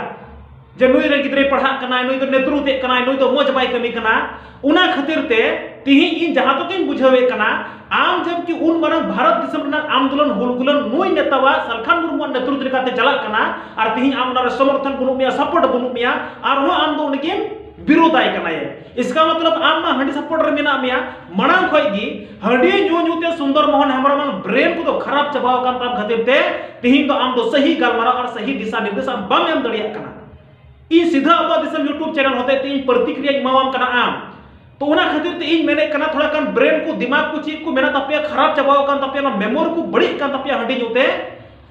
ᱡᱮ ᱱᱩᱭ ᱨᱮᱱ ᱜᱤᱫᱽᱨᱟᱹᱭ ᱯᱟᱲᱦᱟᱜ ᱠᱟᱱᱟᱭ, ᱱᱩᱭ ᱫᱚ ᱱᱮᱛᱨᱩᱛᱮᱫ ᱠᱟᱱᱟᱭ, ᱱᱩᱭ ᱫᱚ ᱢᱚᱡᱽ ᱵᱟᱭ ᱠᱟᱹᱢᱤ ᱠᱟᱱᱟ᱾ ᱚᱱᱟ ᱠᱷᱟᱹᱛᱤᱨ ᱛᱮ ᱛᱤᱦᱤᱧ ᱤᱧ ᱡᱟᱦᱟᱸ ᱛᱚᱠᱤᱧ ᱵᱩᱡᱷᱟᱹᱣᱮᱫ ᱠᱟᱱᱟ, ᱟᱢ ᱡᱚᱵᱠᱤ ᱩᱱ ᱢᱟᱨᱟᱝ ᱵᱷᱟᱨᱚᱛ ᱫᱤᱥᱚᱢ ᱨᱮᱱᱟᱜ ᱟᱱᱫᱳᱞᱚᱱ ᱦᱩᱞᱜᱩᱞᱟᱱ ᱱᱩᱭ ᱱᱮᱛᱟᱣᱟᱜ ᱥᱟᱞᱠᱷᱟᱱ ᱢᱩᱨᱢᱩᱣᱟᱜ ᱱᱮᱛᱨᱩᱛ ᱞᱮᱠᱟᱛᱮ ᱪᱟᱞᱟᱜ ᱠᱟᱱᱟ, ᱟᱨ ᱛᱤᱦᱤᱧ ᱟᱢ ᱚᱱᱟᱨᱮ ᱥᱚᱢᱚᱨᱛᱷᱚᱱ ᱵᱟᱹᱱᱩᱜ ᱢᱮᱭᱟ, ᱥᱟᱯᱳᱨᱴ ᱵᱟᱹᱱᱩᱜ ᱢᱮᱭᱟ, ᱟᱨᱦᱚᱸ ᱟᱢ ᱫᱚ ᱩᱱᱤᱜᱮᱢ ᱵᱤᱨᱳᱫᱟᱭ ᱠᱟᱱᱟᱭᱮ᱾ ᱤᱥᱠᱟ ᱢᱚᱛᱞᱚᱵ ᱟᱢ ᱢᱟ ᱦᱟᱺᱰᱤ ᱥᱟᱯᱳᱨᱴ ᱨᱮ ᱢᱮᱱᱟᱜ ᱢᱮᱭᱟ, ᱢᱟᱲᱟᱝ ᱠᱷᱚᱡ ᱜᱮ ᱦᱟᱺᱰᱤ ᱧᱩ ᱧᱩ ᱛᱮ ᱥᱩᱱᱫᱚᱨ ᱢᱳᱦᱚᱱ ᱦᱮᱢᱵᱨᱚᱢ ᱟᱢ ᱵᱨᱮᱱ ᱠᱚᱫᱚ ᱠᱷᱟᱨᱟᱯ ᱪᱟᱵᱟᱣ ᱟᱠᱟᱱ ᱛᱟᱢ ᱠᱷᱟᱹᱛᱤᱨ ᱛᱮ ᱛᱤᱦᱤᱧ ᱫᱚ ᱟᱢ ᱫᱚ ᱥᱟᱹᱦᱤ ᱜᱟᱞᱢᱟᱨᱟᱣ ᱟᱨ ᱥᱟᱹᱦᱤ ᱫᱤᱥᱟ ᱱᱤᱨᱫᱮᱥ ᱟᱢ ᱵᱟᱢ ᱮᱢ ᱫᱟᱲᱮᱭᱟᱜ ᱠᱟᱱᱟ᱾ ᱤᱧ ᱥᱤᱫᱷᱟᱹ ᱟᱵᱚᱣᱟᱜ ᱫᱤᱥᱚᱢ YouTube ᱪᱮᱱᱮᱞ ᱦᱚᱛᱮ ᱛᱮ ᱤᱧ ᱯᱨᱚᱛᱤᱠᱨᱤᱭᱟᱧ ᱮᱢᱟᱣᱟᱢ ᱠᱟᱱᱟ ᱟᱢ᱾ ᱛᱚ ᱚᱱᱟ ᱠᱷᱟᱹᱛᱤᱨ ᱛᱮ ᱤᱧ ᱢᱮᱱᱮᱫ ᱠᱟᱱᱟ, ᱛᱷᱚᱲᱟ ᱜᱟᱱ ᱵᱨᱮᱱ ᱠᱚ, ᱫᱤᱢᱟᱜᱽ ᱠᱚ, ᱪᱮᱫ ᱠᱚ ᱢᱮᱱᱟᱜ ᱛᱟᱯᱮᱭᱟ, ᱠᱷᱟᱨᱟᱯ ᱪᱟᱵᱟᱣ ᱟᱠᱟᱱ ᱛᱟᱯᱮᱭᱟ, ᱚᱱᱟ ᱢᱮᱢᱳᱨᱤ ᱠᱚ ᱵᱟᱹᱲᱤᱡ ᱠᱟᱱ ᱛᱟᱯᱮᱭᱟ ᱦᱟᱺᱰᱤ ᱧᱩ ᱛᱮ᱾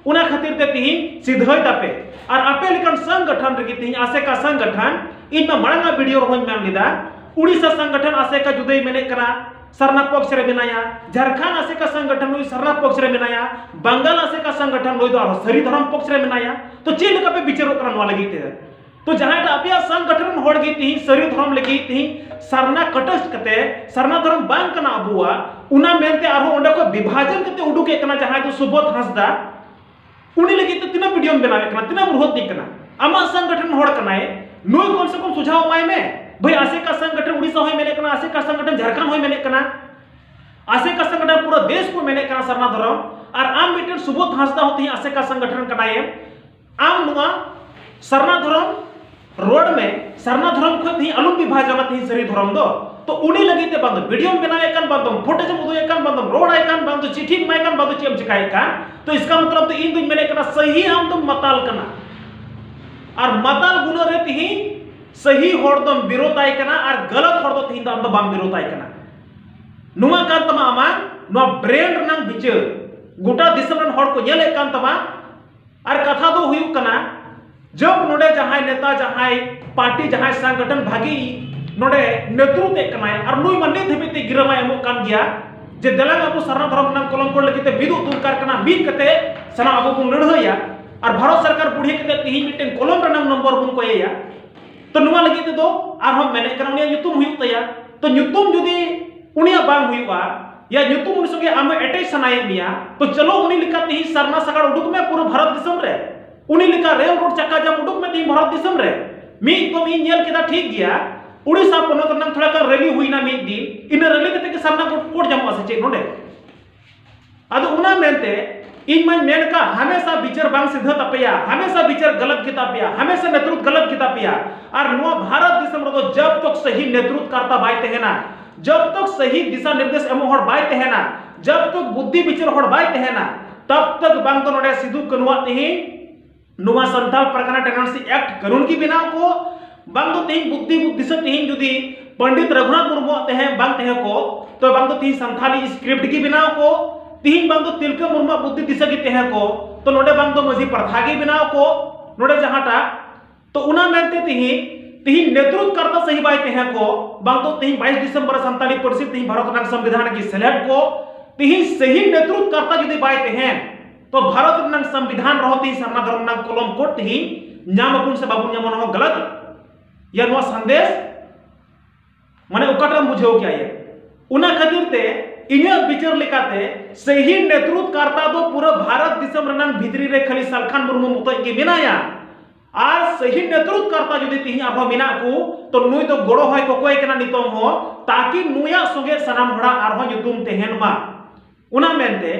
ᱚᱱᱟ ᱠᱷᱟᱹᱛᱤᱨ ᱛᱮ ᱛᱤᱦᱤᱧ ᱥᱤᱫᱷᱟᱹᱭ ᱛᱟᱯᱮ᱾ ᱟᱨ ᱟᱯᱮ ᱞᱮᱠᱟᱱ ᱥᱚᱝᱜᱚᱴᱷᱚᱱ ᱨᱮᱜᱮ ᱛᱤᱦᱤᱧ ᱟᱥᱮᱠᱟ ᱥᱚᱝᱜᱚᱴᱷᱚᱱ, ᱤᱧ ᱢᱟ ᱢᱟᱲᱟᱝ ᱟᱜ ᱵᱷᱤᱰᱤᱭᱳ ᱨᱮᱦᱚᱸᱧ ᱢᱮᱱ ᱞᱮᱫᱟ, ᱩᱲᱤᱥᱥᱟ ᱥᱚᱝᱜᱚᱴᱷᱚᱱ ᱟᱥᱮᱠᱟ ᱡᱩᱫᱟᱹᱭ ᱢᱮᱱᱮᱫ ᱠᱟᱱᱟ, ᱥᱟᱨᱱᱟ ᱯᱚᱠᱥ ᱨᱮ ᱢᱮᱱᱟᱭᱟ, ᱡᱷᱟᱲᱠᱷᱚᱸᱰ ᱟᱥᱮᱠᱟ ᱥᱚᱝᱜᱚᱴᱷᱚᱱ ᱱᱩᱭ ᱥᱟᱨᱱᱟ ᱯᱚᱠᱥ ᱨᱮ ᱢᱮᱱᱟᱭᱟ, ᱵᱟᱝᱜᱟᱞ ᱟᱥᱮᱠᱟ ᱥᱚᱝᱜᱚᱴᱷᱚᱱ ᱱᱩᱭ ᱫᱚ ᱟᱨᱦᱚᱸ ᱥᱟᱹᱨᱤ ᱫᱷᱚᱨᱚᱢ ᱯᱚᱠᱥ ᱨᱮ ᱢᱮᱱᱟᱭᱟ᱾ ᱛᱚ ᱪᱮᱫ ᱞᱮᱠᱟ ᱯᱮ ᱵᱤᱪᱟᱹᱨᱚᱜ ᱠᱟᱱᱟ ᱱᱚᱣᱟ ᱞᱟᱹᱜᱤᱫ ᱛᱮ? ᱛᱚ ᱡᱟᱦᱟᱸᱭ ᱫᱚ ᱟᱯᱮᱭᱟᱜ ᱥᱚᱝᱜᱚᱴᱷᱚᱱ ᱨᱮᱱ ᱦᱚᱲ ᱜᱮ ᱛᱤᱦᱤᱧ ᱥᱟᱹᱨᱤ ᱫᱷᱚᱨᱚᱢ ᱞᱟᱹᱜᱤᱫ ᱛᱤᱦᱤᱧ ᱥᱟᱨᱱᱟ ᱠᱟᱴᱟᱥ ᱠᱟᱛᱮ, ᱥᱟᱨᱱᱟ ᱫᱷᱚᱨᱚᱢ ᱵᱟᱝ ᱠᱟᱱᱟ ᱟᱵᱚᱣᱟᱜ, ᱚᱱᱟ ᱢᱮᱱᱛᱮ ᱟᱨᱦᱚᱸ ᱚᱸᱰᱮ ᱠᱷᱚᱱ ᱵᱤᱵᱷᱟᱡᱚᱱ ᱠᱟᱛᱮ ᱩᱰᱩᱠᱮᱫ ᱠᱟᱱᱟ ᱡᱟᱦᱟᱸᱭ ᱫᱚ ᱥᱩᱵᱳᱫᱷ ᱦᱟᱸᱥᱫᱟ, ᱩᱱᱤ ᱞᱟᱹᱜᱤᱫ ᱛᱮ ᱛᱤᱱᱟᱹᱜ ᱵᱷᱤᱰᱤᱭᱳᱢ ᱵᱮᱱᱟᱣᱮᱫ ᱠᱟᱱᱟ, ᱛᱤᱱᱟᱹᱜ ᱵᱨᱚᱦᱚᱛ ᱫᱤᱠ ᱠᱟᱱᱟ? ᱟᱢᱟᱜ ᱥᱚᱝᱜᱚᱴᱷᱚᱱ ᱦᱚᱲ ᱠᱟᱱᱟᱭ, ᱱᱩᱭ ᱠᱚᱢ ᱥᱮ ᱠᱚᱢ ᱥᱩᱡᱷᱟᱣ ᱮᱢᱟᱭ ᱢᱮ᱾ ᱵᱷᱟᱹᱭ, ᱟᱥᱮᱠᱟ ᱥᱚᱝᱜᱚᱴᱷᱚᱱ ᱩᱲᱤᱥᱥᱟ ᱦᱚᱸᱭ ᱢᱮᱱᱮᱫ ᱠᱟᱱᱟ, ᱟᱥᱮᱠᱟ ᱥᱚᱝᱜᱚᱴᱷᱚᱱ ᱡᱷᱟᱲᱠᱷᱚᱸᱰ ᱦᱚᱸᱭ ᱢᱮᱱᱮᱫ ᱠᱟᱱᱟ, ᱟᱥᱮᱠᱟ ᱥᱚᱝᱜᱚᱴᱷᱚᱱ ᱯᱩᱨᱟᱹ ᱫᱮᱥ ᱠᱚ ᱢᱮᱱᱮᱫ ᱠᱟᱱᱟ ᱥᱟᱨᱱᱟ ᱫᱷᱚᱨᱚᱢ, ᱟᱨ ᱟᱢ ᱢᱤᱫᱴᱮᱱ ᱥᱩᱵᱳᱫᱷ ᱦᱟᱸᱥᱫᱟ ᱦᱚᱸ ᱛᱮᱦᱮᱧ ᱟᱥᱮᱠᱟ ᱥᱚᱝᱜᱚᱴᱷᱚᱱ ᱠᱟᱱᱟᱭᱮ᱾ ᱟᱢ ᱱᱚᱣᱟ ᱥᱟᱨᱱᱟ ᱫᱷᱚᱨᱚᱢ ᱨᱚᱲ ᱢᱮ, ᱥᱟᱨᱱᱟ ᱫᱷᱚᱨᱚᱢ ᱠᱷᱚᱱ ᱛᱮᱦᱮᱧ ᱟᱞᱚᱢ ᱵᱤᱵᱷᱟᱡᱚᱱᱟ ᱛᱮᱦᱮᱧ ᱥᱟᱹᱨᱤ ᱫᱷᱚᱨᱚᱢ ᱫᱚ᱾ ᱛᱚ ᱩᱱᱤ ᱞᱟᱹᱜᱤᱫ ᱛᱮ ᱵᱟᱝ ᱫᱚ ᱵᱷᱤᱰᱤᱭᱳᱢ ᱵᱮᱱᱟᱣᱮᱫ ᱠᱟᱱ, ᱵᱟᱝ ᱫᱚ ᱯᱷᱳᱴᱳᱡᱽ ᱮᱢ ᱩᱫᱩᱜᱮᱫ ᱠᱟᱱ, ᱵᱟᱝ ᱫᱚ ᱨᱚᱲᱟᱭ ᱠᱟᱱ, ᱵᱟᱝ ᱫᱚ ᱪᱮᱫ ᱮᱢ ᱪᱮᱠᱟᱭᱮᱫ ᱠᱟᱱ, ᱛᱚ ᱤᱥᱠᱟ ᱢᱚᱛᱞᱚᱵ ᱫᱚ ᱤᱧ ᱫᱚᱧ ᱢᱮᱱᱮᱫ ᱠᱟᱱᱟ ᱥᱟᱹᱦᱤ ᱟᱢ ᱫᱚᱢ ᱢᱟᱛᱟᱞ ᱠᱟᱱᱟ᱾ ᱟᱨ ᱢᱟᱛᱟᱞ ᱜᱩᱱᱟᱹ ᱨᱮ ᱛᱤᱦᱤᱧ ᱥᱟᱹᱦᱤ ᱦᱚᱲ ᱫᱚᱢ ᱵᱤᱨᱳᱛᱟᱭ ᱠᱟᱱᱟ ᱟᱨ ᱜᱟᱞᱟᱛ ᱦᱚᱲ ᱫᱚ ᱛᱤᱦᱤᱧ ᱫᱚ ᱟᱢ ᱫᱚ ᱵᱟᱢ ᱵᱤᱨᱳᱛᱟᱭ ᱠᱟᱱᱟ᱾ ᱱᱚᱣᱟ ᱠᱟᱱ ᱛᱟᱢᱟ ᱟᱢᱟᱜ ᱱᱚᱣᱟ ᱵᱨᱮᱱ ᱨᱮᱱᱟᱜ ᱵᱤᱪᱟᱹᱨ᱾ ᱜᱚᱴᱟ ᱫᱤᱥᱚᱢ ᱨᱮᱱ ᱦᱚᱲ ᱠᱚ ᱧᱮᱞᱮᱫ ᱠᱟᱱ ᱛᱟᱢᱟ᱾ ᱟᱨ ᱠᱟᱛᱷᱟ ᱫᱚ ᱦᱩᱭᱩᱜ ᱠᱟᱱᱟ, ᱡᱚᱵ ᱱᱚᱰᱮ ᱡᱟᱦᱟᱸᱭ ᱱᱮᱛᱟ, ᱡᱟᱦᱟᱸᱭ ᱯᱟᱨᱴᱤ, ᱡᱟᱦᱟᱸᱭ ᱥᱚᱝᱜᱚᱴᱷᱚᱱ ᱵᱷᱟᱹᱜᱤ ᱱᱚᱰᱮ ᱱᱮᱛᱨᱩᱛᱮᱫ ᱠᱟᱱᱟᱭ ᱟᱨ ᱱᱩᱭ ᱢᱟ ᱱᱤᱛ ᱦᱟᱹᱵᱤᱡ ᱛᱮ ᱜᱤᱨᱟᱹ ᱢᱟᱭ ᱮᱢᱚᱜ ᱠᱟᱱ ᱜᱮᱭᱟ ᱡᱮ ᱫᱮᱞᱟ ᱟᱵᱚ ᱥᱟᱨᱱᱟ ᱫᱷᱚᱨᱚᱢ ᱨᱮᱱᱟᱜ ᱠᱚᱞᱚᱢ ᱠᱚ ᱞᱟᱹᱜᱤᱫ ᱛᱮ ᱢᱤᱫᱚᱜ ᱫᱚᱨᱠᱟᱨ ᱠᱟᱱᱟ, ᱢᱤᱫ ᱠᱟᱛᱮ ᱥᱟᱱᱟᱢ ᱟᱵᱚ ᱵᱚᱱ ᱞᱟᱹᱲᱦᱟᱹᱭᱟ᱾ ᱟᱨ ᱵᱷᱟᱨᱚᱛ ᱥᱚᱨᱠᱟᱨ ᱵᱩᱲᱦᱤ ᱠᱟᱛᱮ ᱛᱤᱦᱤᱧ ᱢᱤᱫᱴᱮᱱ ᱠᱚᱞᱚᱢ ᱨᱮᱱᱟᱜ ᱱᱚᱢᱵᱚᱨ ᱵᱚᱱ ᱠᱚᱭᱮᱭᱟ᱾ ᱛᱚ ᱱᱚᱣᱟ ᱞᱟᱹᱜᱤᱫ ᱛᱮᱫᱚ ᱟᱨᱦᱚᱸ ᱢᱮᱱᱮᱫ ᱠᱟᱱᱟ ᱩᱱᱤᱭᱟᱜ ᱧᱩᱛᱩᱢ ᱦᱩᱭᱩᱜ ᱛᱟᱭᱟ᱾ ᱛᱚ ᱧᱩᱛᱩᱢ ᱡᱩᱫᱤ ᱩᱱᱤᱭᱟᱜ ᱵᱟᱝ ᱦᱩᱭᱩᱜᱼᱟ, ᱭᱟ ᱧᱩᱛᱩᱢ ᱩᱱᱤ ᱥᱚᱸᱜᱮ ᱟᱢ ᱮᱴᱮᱪ ᱥᱟᱱᱟᱭᱮᱫ ᱢᱮᱭᱟ, ᱛᱚ ᱪᱚᱞᱚ ᱩᱱᱤ ᱞᱮᱠᱟ ᱛᱮᱦᱤᱧ ᱥᱟᱨᱱᱟ ᱥᱟᱜᱟᱲ ᱩᱰᱩᱠ ᱢᱮ ᱯᱩᱨᱟᱹ ᱵᱷᱟᱨᱚᱛ ᱫᱤᱥᱚᱢ ᱨᱮ, ᱩᱱᱤ ᱞᱮᱠᱟ ᱨᱮᱞ ᱨᱳᱰ ᱪᱟᱠᱟ ᱡᱟᱢ ᱩᱰᱩᱠ ᱢᱮ ᱛᱮᱦᱤᱧ ᱵᱷᱟᱨᱚᱛ ᱫᱤᱥᱚᱢ ᱨᱮ᱾ ᱢᱤᱫ ᱫᱚᱢ ᱤᱧ ᱧᱮᱞ ᱠᱮᱫᱟ, ᱴᱷᱤᱠ ᱜᱮᱭᱟ, ᱩᱲᱤᱥᱥᱟ ᱯᱚᱱᱚᱛ ᱨᱮᱱᱟᱜ ᱛᱷᱚᱲᱟ ᱜᱟᱱ ᱨᱮᱞᱤ ᱦᱩᱭᱱᱟ ᱢᱤᱫ ᱫᱤᱱ, ᱤᱱᱟᱹ ᱨᱮᱞᱤ ᱠᱟᱛᱮ ᱜᱮ ᱥᱟᱨᱱᱟ ᱠᱳᱰ ᱧᱟᱢᱚᱜᱼᱟ ᱥᱮ ᱪᱮᱫ ᱱᱚᱰᱮ? ᱟᱫᱚ ᱚᱱᱟ ᱢᱮᱱᱛᱮ ᱤᱧ ᱢᱟᱧ ᱢᱮᱱ ᱠᱟᱜ, ᱦᱟᱢᱮᱥᱟ ᱵᱤᱪᱟᱹᱨ ᱵᱟᱝ ᱥᱤᱫᱷᱟᱹ ᱛᱟᱯᱮᱭᱟ, ᱦᱟᱢᱮᱥᱟ ᱵᱤᱪᱟᱹᱨ ᱜᱟᱞᱟᱛ ᱜᱮ ᱛᱟᱯᱮᱭᱟ, ᱦᱟᱢᱮᱥᱟ ᱱᱮᱛᱨᱩᱛ ᱜᱟᱞᱟᱛ ᱜᱮ ᱛᱟᱯᱮᱭᱟ᱾ ᱟᱨ ᱱᱚᱣᱟ ᱵᱷᱟᱨᱚᱛ ᱫᱤᱥᱚᱢ ᱨᱮᱫᱚ ᱡᱟᱵ ᱛᱚᱠ ᱥᱟᱦᱤ ᱱᱮᱛᱨᱩᱛ ᱠᱟᱨᱛᱟ ᱵᱟᱭ ᱛᱟᱦᱮᱱᱟ, ᱡᱟᱵ ᱛᱚᱠ ᱥᱟᱦᱤ ᱫᱤᱥᱟ ᱱᱤᱨᱫᱮᱥ ᱮᱢᱚᱜ ᱦᱚᱲ ᱵᱟᱭ ᱛᱟᱦᱮᱱᱟ, ᱡᱟᱵ ᱛᱚᱠ ᱵᱩᱫᱽᱫᱷᱤ ᱵᱤᱪᱟᱹᱨ ᱦᱚᱲ ᱵᱟᱭ ᱛᱟᱦᱮᱱᱟ, ᱛᱟᱵ ᱛᱚᱠ ᱵᱟᱝ ᱫᱚ ᱱᱚᱰᱮ ᱥᱤᱫᱩ ᱠᱟᱹᱱᱩᱣᱟᱜ ᱛᱮᱦᱤᱧ ᱱᱚᱣᱟ ᱥᱟᱱᱛᱟᱲ ᱯᱟᱨᱜᱟᱱᱟ ᱴᱮᱱᱰᱮᱱᱥᱤ ᱮᱠᱴ ᱠᱟᱹᱱᱩᱱ ᱜᱮ ᱵᱮᱱᱟᱣ ᱠᱚ, ᱵᱟᱝ ᱫᱚ ᱛᱮᱦᱤᱧ ᱵᱩᱫᱽᱫᱷᱤ ᱵᱩᱫᱽᱫᱷᱤ ᱥᱮ ᱛᱮᱦᱤᱧ ᱡᱩᱫᱤ ᱯᱚᱱᱰᱤᱛ ᱨᱚᱜᱷᱩᱱᱟᱛᱷ ᱢᱩᱨᱢᱩᱣᱟᱜ ᱛᱟᱦᱮᱸ ᱵᱟᱝ ᱛᱟᱦᱮᱸ ᱠᱚ, ᱛᱚ ᱵᱟᱝ ᱫᱚ ᱛᱮᱦᱤᱧ ᱥᱟᱱᱛᱷᱟᱞᱤ ᱥᱠᱨᱤᱯᱴ ᱜᱮ ᱵᱮᱱᱟᱣ ᱠᱚ, ᱛᱮᱦᱤᱧ ᱵᱟᱝ ᱫᱚ ᱛᱤᱞᱠᱟᱹ ᱢᱩᱨᱢᱩᱣᱟᱜ ᱵᱩᱫᱽᱫᱷᱤ ᱫᱤᱥᱟᱹ ᱜᱮ ᱛᱟᱦᱮᱸ ᱠᱚ, ᱛᱚ ᱱᱚᱰᱮ ᱵᱟᱝ ᱫᱚ ᱢᱟᱹᱡᱷᱤ ᱯᱨᱟᱨᱛᱷᱟ ᱜᱮ ᱵᱮᱱᱟᱣ ᱠᱚ, ᱱᱚᱰᱮ ᱡᱟᱦᱟᱸᱴᱟᱜ, ᱛᱚ ᱚᱱᱟ ᱢᱮᱱᱛᱮ ᱛᱮᱦᱤᱧ ᱛᱮᱦᱤᱧ ᱱᱮᱛᱨᱩᱛ ᱠᱟᱨᱛᱟ ᱥᱟᱦᱤ ᱵᱟᱭ ᱛᱟᱦᱮᱸ ᱠᱚ, ᱵᱟᱝ ᱫᱚ ᱛᱮᱦᱤᱧ ᱵᱟᱭᱤᱥ ᱰᱤᱥᱮᱢᱵᱚᱨ ᱨᱮ ᱥᱟᱱᱛᱟᱲᱤ ᱯᱟᱹᱨᱥᱤ ᱛᱮᱦᱤᱧ ᱵᱷᱟᱨᱚᱛ ᱨᱮᱱᱟᱜ ᱥᱚᱝᱵᱤᱫᱷᱟᱱ ᱨᱮᱜᱮ ᱥᱮᱞᱮᱫ ᱠᱚ, ᱛᱮᱦᱤᱧ ᱥᱟᱦᱤ ᱱᱮᱛᱨᱩᱛ ᱠᱟᱨᱛᱟ ᱡᱩᱫᱤ ᱵᱟᱭ ᱛᱟᱦᱮᱸᱱ, ᱛᱚ ᱵᱷᱟᱨᱚᱛ ᱨᱮᱱᱟᱜ ᱥᱚᱝᱵᱤᱫᱷᱟᱱ ᱨᱮᱦᱚᱸ ᱛᱮᱦᱤᱧ ᱥᱟᱨᱱᱟ ᱫᱷᱚᱨᱚᱢ ᱨᱮᱱᱟᱜ ᱠᱚᱞᱚᱢ ᱠᱳᱰ ᱛᱮᱦᱤᱧ ᱧᱟᱢ ᱟᱵᱚᱱ ᱥᱮ ᱵᱟᱵᱚᱱ ᱧᱟᱢᱟ, ᱚᱱᱟ ᱦᱚᱸ ᱜᱟᱞᱟᱛ᱾ ᱭᱟ ᱱᱚᱣᱟ ᱥᱟᱸᱫᱮᱥ ᱢᱟᱱᱮ ᱚᱠᱟᱴᱟᱜ ᱮᱢ ᱵᱩᱡᱷᱟᱹᱣ ᱠᱮᱭᱟ? ᱭᱟ ᱚᱱᱟ ᱠᱷᱟᱹᱛᱤᱨ ᱛᱮ ᱤᱧᱟᱹᱜ ᱵᱤᱪᱟᱹᱨ ᱞᱮᱠᱟᱛᱮ ᱥᱟᱹᱦᱤ ᱱᱮᱛᱨᱩᱛ ᱠᱟᱨᱛᱟ ᱫᱚ ᱯᱩᱨᱟᱹ ᱵᱷᱟᱨᱚᱛ ᱫᱤᱥᱚᱢ ᱨᱮᱱᱟᱝ ᱵᱷᱤᱛᱨᱤ ᱨᱮ ᱠᱷᱟᱹᱞᱤ ᱥᱟᱞᱠᱷᱟᱱ ᱢᱩᱨᱢᱩ ᱢᱚᱛᱚᱡ ᱜᱮ ᱢᱮᱱᱟᱭᱟ᱾ ᱟᱨ ᱥᱟᱹᱦᱤ ᱱᱮᱛᱨᱩᱛ ᱠᱟᱨᱛᱟ ᱡᱩᱫᱤ ᱛᱤᱦᱤᱧ ᱟᱨᱦᱚᱸ ᱢᱮᱱᱟᱜ ᱠᱚ, ᱛᱚ ᱱᱩᱭ ᱫᱚ ᱜᱚᱲᱚ ᱦᱚᱸᱭ ᱠᱚᱠᱚᱭ ᱠᱟᱱᱟ ᱱᱤᱛᱚᱝ ᱦᱚᱸ, ᱛᱟᱠᱤ ᱱᱩᱭᱟᱜ ᱥᱚᱸᱜᱮ ᱥᱟᱱᱟᱢ ᱦᱚᱲᱟᱜ ᱟᱨᱦᱚᱸ ᱧᱩᱛᱩᱢ ᱛᱟᱦᱮᱱ ᱢᱟ᱾ ᱚᱱᱟ ᱢᱮᱱᱛᱮ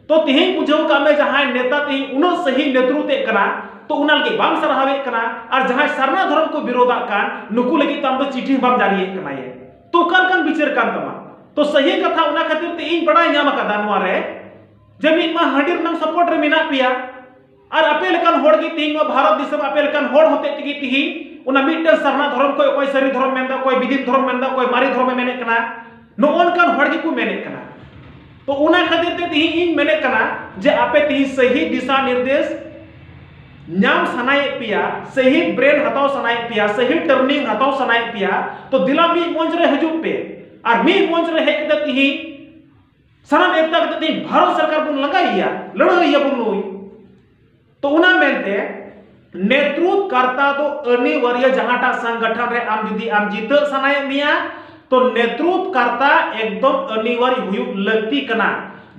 ᱛᱚ ᱛᱤᱦᱤᱧ ᱵᱩᱡᱷᱟᱹᱣ ᱠᱟᱜ ᱢᱮ, ᱡᱟᱦᱟᱸᱭ ᱱᱮᱛᱟ ᱛᱤᱦᱤᱧ ᱩᱱᱟᱹᱜ ᱥᱟᱹᱦᱤ ᱱᱮᱛᱨᱩᱛ ᱮᱫ ᱠᱟᱱᱟ, ᱛᱚ ᱚᱱᱟ ᱞᱟᱹᱜᱤᱫ ᱵᱟᱢ ᱥᱟᱨᱦᱟᱣᱮᱫ ᱠᱟᱱᱟ, ᱟᱨ ᱡᱟᱦᱟᱸᱭ ᱥᱟᱨᱱᱟ ᱫᱷᱚᱨᱚᱢ ᱠᱚ ᱵᱤᱨᱳᱫᱟᱜ ᱠᱟᱱ, ᱱᱩᱠᱩ ᱞᱟᱹᱜᱤᱫ ᱛᱮ ᱟᱢ ᱫᱚ ᱪᱤᱴᱷᱤ ᱦᱚᱸ ᱵᱟᱢ ᱡᱟᱹᱨᱤᱭᱮᱫ ᱠᱟᱱᱟ᱾ ᱭᱮ ᱛᱚ ᱚᱠᱟ ᱞᱮᱠᱟᱱ ᱵᱤᱪᱟᱹᱨ ᱠᱟᱱ ᱛᱟᱢᱟ? ᱛᱚ ᱥᱟᱹᱦᱤ ᱠᱟᱛᱷᱟ ᱚᱱᱟ ᱠᱷᱟᱹᱛᱤᱨ ᱛᱮ ᱤᱧ ᱵᱟᱲᱟᱭ ᱧᱟᱢ ᱟᱠᱟᱫᱟ ᱱᱚᱣᱟ ᱨᱮ, ᱡᱮ ᱢᱤᱫ ᱢᱟ ᱦᱟᱺᱰᱤ ᱨᱮᱱᱟᱜ ᱥᱟᱯᱳᱨᱴ ᱨᱮ ᱢᱮᱱᱟᱜ ᱯᱮᱭᱟ, ᱟᱨ ᱟᱯᱮ ᱞᱮᱠᱟᱱ ᱦᱚᱲ ᱜᱮ ᱛᱤᱦᱤᱧ ᱱᱚᱣᱟ ᱵᱷᱟᱨᱚᱛ ᱫᱤᱥᱚᱢ ᱟᱯᱮ ᱞᱮᱠᱟᱱ ᱦᱚᱲ ᱦᱚᱛᱮᱡ ᱛᱮᱜᱮ ᱛᱤᱦᱤᱧ ᱚᱱᱟ ᱢᱤᱫᱴᱮᱱ ᱥᱟᱨᱱᱟ ᱫᱷᱚᱨᱚᱢ ᱠᱷᱚᱱ ᱚᱠᱚᱭ ᱥᱟᱹᱨᱤ ᱫᱷᱚᱨᱚᱢ ᱢᱮᱱᱫᱟ, ᱚᱠᱚᱭ ᱵᱤᱫᱤᱱ ᱫᱷᱚᱨᱚᱢ ᱢᱮᱱᱫᱟ, ᱚᱠᱚᱭ ᱢᱟᱨᱮ ᱫᱷᱚᱨᱚᱢᱮ ᱢᱮᱱᱮᱫ ᱠᱟᱱᱟ, ᱱᱚᱜᱼᱚ ᱱᱚᱝᱠᱟᱱ ᱦᱚᱲ ᱜᱮᱠᱚ ᱢᱮᱱᱮᱫ ᱠᱟᱱᱟ᱾ ᱛᱚ ᱚᱱᱟ ᱠᱷᱟᱹᱛᱤᱨ ᱛᱮ ᱛᱤᱦᱤᱧ ᱤᱧ ᱢᱮᱱᱮᱫ ᱠᱟᱱᱟ ᱡᱮ ᱟᱯᱮ ᱛᱤᱦᱤᱧ ᱥᱟᱹᱦᱤ ᱫᱤᱥᱟ ᱱᱤᱨᱫᱮᱥ ᱧᱟᱢ ᱥᱟᱱᱟᱭᱮᱫ ᱯᱮᱭᱟ, ᱥᱟᱹᱦᱤ ᱵᱨᱮᱱ ᱦᱟᱛᱟᱣ ᱥᱟᱱᱟᱭᱮᱫ ᱯᱮᱭᱟ, ᱥᱟᱹᱦᱤ ᱴᱟᱨᱱᱤᱝ ᱦᱟᱛᱟᱣ ᱥᱟᱱᱟᱭᱮᱫ ᱯᱮᱭᱟ, ᱛᱚ ᱫᱮᱞᱟ ᱢᱤᱫ ᱢᱚᱧᱪ ᱨᱮ ᱦᱤᱡᱩᱜ ᱯᱮ᱾ ᱟᱨ ᱢᱤᱫ ᱢᱚᱧᱪ ᱨᱮ ᱦᱮᱡ ᱠᱟᱛᱮ ᱛᱤᱦᱤᱧ ᱥᱟᱱᱟᱢ ᱮᱠᱛᱟ ᱠᱟᱛᱮ ᱛᱤᱦᱤᱧ ᱵᱷᱟᱨᱚᱛ ᱥᱚᱨᱠᱟᱨ ᱵᱚᱱ ᱞᱟᱜᱟᱭᱮᱭᱟ, ᱞᱟᱹᱲᱦᱟᱹᱭ ᱮᱭᱟᱵᱚᱱ ᱱᱩᱭ᱾ ᱛᱚ ᱚᱱᱟ ᱢᱮᱱᱛᱮ ᱱᱮᱛᱨᱩᱛ ᱠᱟᱨᱛᱟ ᱫᱚ ᱚᱱᱤᱵᱟᱨᱭᱚ, ᱡᱟᱦᱟᱸᱴᱟᱜ ᱥᱚᱝᱜᱚᱴᱷᱚᱱ ᱨᱮ ᱟᱢ ᱡᱩᱫᱤ ᱟᱢ ᱡᱤᱛᱟᱹᱜ ᱥᱟᱱᱟᱭᱮᱫ ᱢᱮᱭᱟ, ᱛᱚ ᱱᱮᱛᱨᱩᱛᱠᱟᱨᱛᱟ ᱮᱠᱫᱚᱢ ᱚᱱᱤᱵᱟᱨᱭᱚ ᱦᱩᱭᱩᱜ ᱞᱟᱹᱠᱛᱤ ᱠᱟᱱᱟ᱾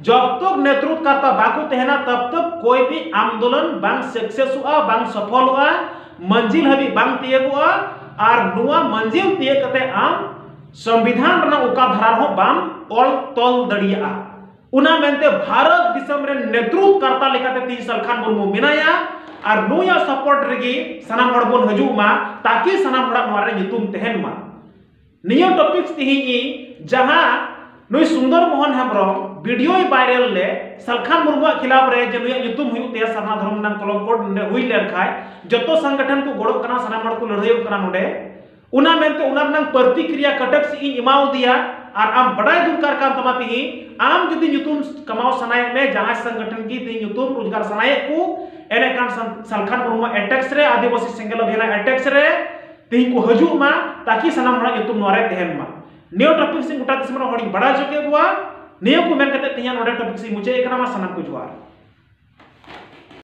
ᱡᱚᱵ ᱛᱚᱠ ᱱᱮᱛᱨᱩᱛᱠᱟᱨᱛᱟ ᱵᱟᱠᱚ ᱛᱟᱦᱮᱱᱟ, ᱛᱚᱵ ᱛᱚᱠ ᱠᱚᱭ ᱵᱷᱤ ᱟᱱᱫᱳᱞᱚᱱ ᱵᱟᱝ ᱥᱟᱠᱥᱮᱥᱚᱜᱼᱟ, ᱵᱟᱝ ᱥᱚᱯᱷᱚᱞᱚᱜᱼᱟ, ᱢᱟᱹᱱᱡᱤᱞ ᱦᱟᱹᱵᱤᱡ ᱵᱟᱝ ᱛᱤᱭᱟᱹᱜᱚᱜᱼᱟ᱾ ᱟᱨ ᱱᱚᱣᱟ ᱢᱟᱹᱱᱡᱤᱞ ᱛᱤᱭᱟᱹᱜ ᱠᱟᱛᱮ ᱟᱢ ᱥᱚᱝᱵᱤᱫᱷᱟᱱ ᱨᱮᱱᱟᱜ ᱚᱠᱟ ᱫᱷᱟᱨᱟ ᱨᱮᱦᱚᱸ ᱵᱟᱢ ᱚᱞ ᱛᱚᱞ ᱫᱟᱲᱮᱭᱟᱜᱼᱟ᱾ ᱚᱱᱟ ᱢᱮᱱᱛᱮ ᱵᱷᱟᱨᱚᱛ ᱫᱤᱥᱚᱢ ᱨᱮᱱ ᱱᱮᱛᱨᱩᱛᱠᱟᱨᱛᱟ ᱞᱮᱠᱟᱛᱮ ᱛᱤᱦᱤᱧ ᱥᱟᱞᱠᱷᱟᱱ ᱢᱩᱨᱢᱩ ᱢᱮᱱᱟᱭᱟ, ᱟᱨ ᱱᱩᱭᱟᱜ ᱥᱟᱯᱳᱨᱴ ᱨᱮᱜᱮ ᱥᱟᱱᱟᱢ ᱦᱚᱲ ᱵᱚᱱ ᱦᱤᱡᱩᱜ ᱢᱟ, ᱛᱟᱠᱤ ᱥᱟᱱᱟᱢ ᱦᱚᱲᱟᱜ ᱱᱚᱣᱟ ᱨᱮ ᱧᱩᱛᱩᱢ ᱛᱟᱦᱮᱱ ᱢᱟ᱾ ᱱᱤᱭᱟᱹ ᱴᱚᱯᱤᱠᱥ ᱛᱮᱦᱮᱧ ᱤᱧ ᱡᱟᱦᱟᱸ ᱱᱩᱭ ᱥᱩᱱᱫᱚᱨ ᱢᱳᱦᱚᱱ ᱦᱮᱢᱵᱨᱚᱢ ᱵᱷᱤᱰᱤᱭᱳᱭ ᱵᱷᱟᱭᱨᱟᱞ ᱞᱮ ᱥᱟᱞᱠᱷᱟᱱ ᱢᱩᱨᱢᱩᱣᱟᱜ ᱠᱷᱤᱞᱟᱯ ᱨᱮ, ᱡᱮ ᱱᱩᱭᱟᱜ ᱧᱩᱛᱩᱢ ᱦᱩᱭᱩᱜ ᱛᱟᱭᱟ ᱥᱟᱨᱱᱟ ᱫᱷᱚᱨᱚᱢ ᱨᱮᱱᱟᱜ ᱠᱚᱞᱚᱝᱠᱚ ᱱᱚᱰᱮ ᱦᱩᱭ ᱞᱮᱱᱠᱷᱟᱱ ᱡᱚᱛᱚ ᱥᱚᱝᱜᱚᱴᱷᱚᱱ ᱠᱚ ᱜᱚᱲᱚᱜ ᱠᱟᱱᱟ, ᱥᱟᱱᱟᱢ ᱦᱚᱲ ᱠᱚ ᱞᱟᱹᱲᱦᱟᱹᱭᱚᱜ ᱠᱟᱱᱟ ᱱᱚᱰᱮ᱾ ᱚᱱᱟ ᱢᱮᱱᱛᱮ ᱚᱱᱟ ᱨᱮᱱᱟᱜ ᱯᱨᱚᱛᱤᱠᱨᱤᱭᱟ ᱠᱟᱴᱟᱠ ᱥᱮ ᱤᱧ ᱮᱢᱟᱣᱟᱫᱮᱭᱟ᱾ ᱟᱨ ᱟᱢ ᱵᱟᱰᱟᱭ ᱫᱚᱨᱠᱟᱨ ᱠᱟᱱ ᱛᱟᱢᱟ ᱛᱮᱦᱮᱧ ᱟᱢ ᱡᱩᱫᱤ ᱧᱩᱛᱩᱢ ᱠᱟᱢᱟᱣ ᱥᱟᱱᱟᱭᱮᱫ ᱢᱮ, ᱡᱟᱦᱟᱸᱭ ᱥᱚᱝᱜᱚᱴᱷᱚᱱ ᱜᱮ ᱛᱮᱦᱮᱧ ᱧᱩᱛᱩᱢ ᱨᱳᱡᱽᱜᱟᱨ ᱥᱟᱱᱟᱭᱮᱫ ᱠᱚ, ᱮᱱᱮᱠᱷᱟᱱ ᱥᱟᱞᱠᱷᱟᱱ ᱢᱩᱨᱢᱩ ᱮᱴᱮᱠᱥ ᱨᱮ, ᱟᱹᱫᱤᱵᱟᱹᱥᱤ ᱥᱮᱸᱜᱮᱞ ᱚᱵᱷᱤᱭᱟᱱ ᱮᱴᱮᱠᱥ ᱨᱮ ᱛᱮᱦᱮᱧ ᱠᱚ ᱦᱤᱡᱩᱜ ᱢᱟ, ᱛᱟᱠᱤ ᱥᱟᱱᱟᱢ ᱦᱚᱲᱟᱜ ᱧᱩᱛᱩᱢ ᱱᱚᱣᱟ ᱨᱮ ᱛᱟᱦᱮᱱ ᱢᱟ᱾ ᱱᱤᱭᱟᱹ ᱴᱚᱯᱤᱠ ᱥᱮ ᱜᱚᱴᱟ ᱫᱤᱥᱚᱢ ᱨᱮᱱ ᱦᱚᱲᱤᱧ ᱵᱟᱲᱟᱭ ᱦᱚᱪᱚ ᱠᱮᱫ ᱠᱚᱣᱟ᱾ ᱱᱤᱭᱟᱹ ᱠᱚ ᱢᱮᱱ ᱠᱟᱛᱮ ᱛᱮᱦᱮᱧ ᱱᱚᱰᱮ ᱴᱚᱯᱤᱠ ᱥᱮ ᱢᱩᱪᱟᱹᱫ ᱮᱫ ᱠᱟᱱᱟ᱾ ᱢᱟ ᱥᱟᱱᱟᱢ ᱠᱚ ᱡᱚᱦᱟᱨ᱾